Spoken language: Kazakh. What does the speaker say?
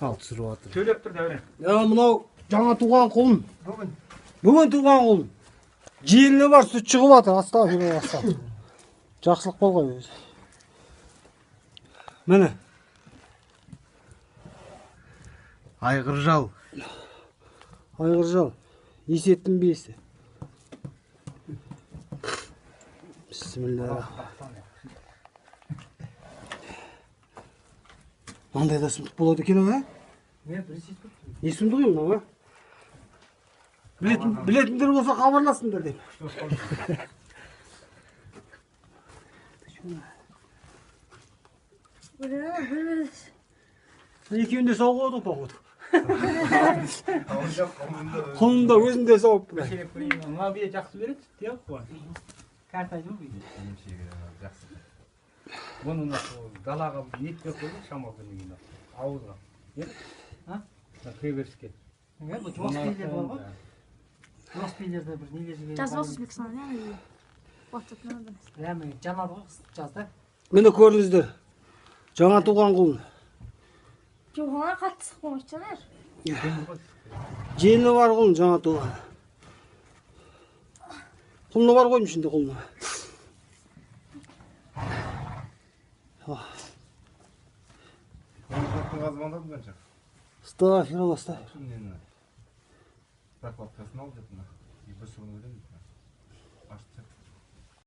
Ал түсіріп жатыр. Төлеп тұр, Дәурен. Я, мынау жаңа туған құлын. Бүгін. Бүгін туған құлын. Желіні бар, сүт шығып жатыр. Астағфирулла, астағфирулла. Жақсылық болғай өзі. Міне. Айғыр жал. Айғыр жал. Есеттің биесі. Бисмилля. Мынандай да сұмдық болады екен ау, ә? Не сұмдық енді мынау, ә? Білетіндер болса хабарласыңдар деп. Екеуін де сауға ғой, походу. Құлын да өзін де сауып. Мына бие жақсы береді, сүт, иә, қуан. Картайды ғой бие. Жақсы. Бұны мына далаға ет беріп қойды, шамал күннен кейін ауызға. Е? А? Мына кіреберіске. Бұл жуас биелер бар ғой. Жуас биелерде бір нелер жіберген. Жазып алсын Өзбекстаннан, иә, WhatsApp'нан бір нәрсе. Прямо жанады ғой жазда. Міне көрдіңіздер. Жаңа туған құлын. Жоқ, олар қатты ыстық болмайды, Жанар. Желіні бар құлын жаңа туған. Құлыны бар ғой ішінде құлыны. Қонаққа звондадым қанша? Астағфирулла, астағфирулла. Нені? Прокладкасын ал деп мына. И бір суын өлем деп. Ашты.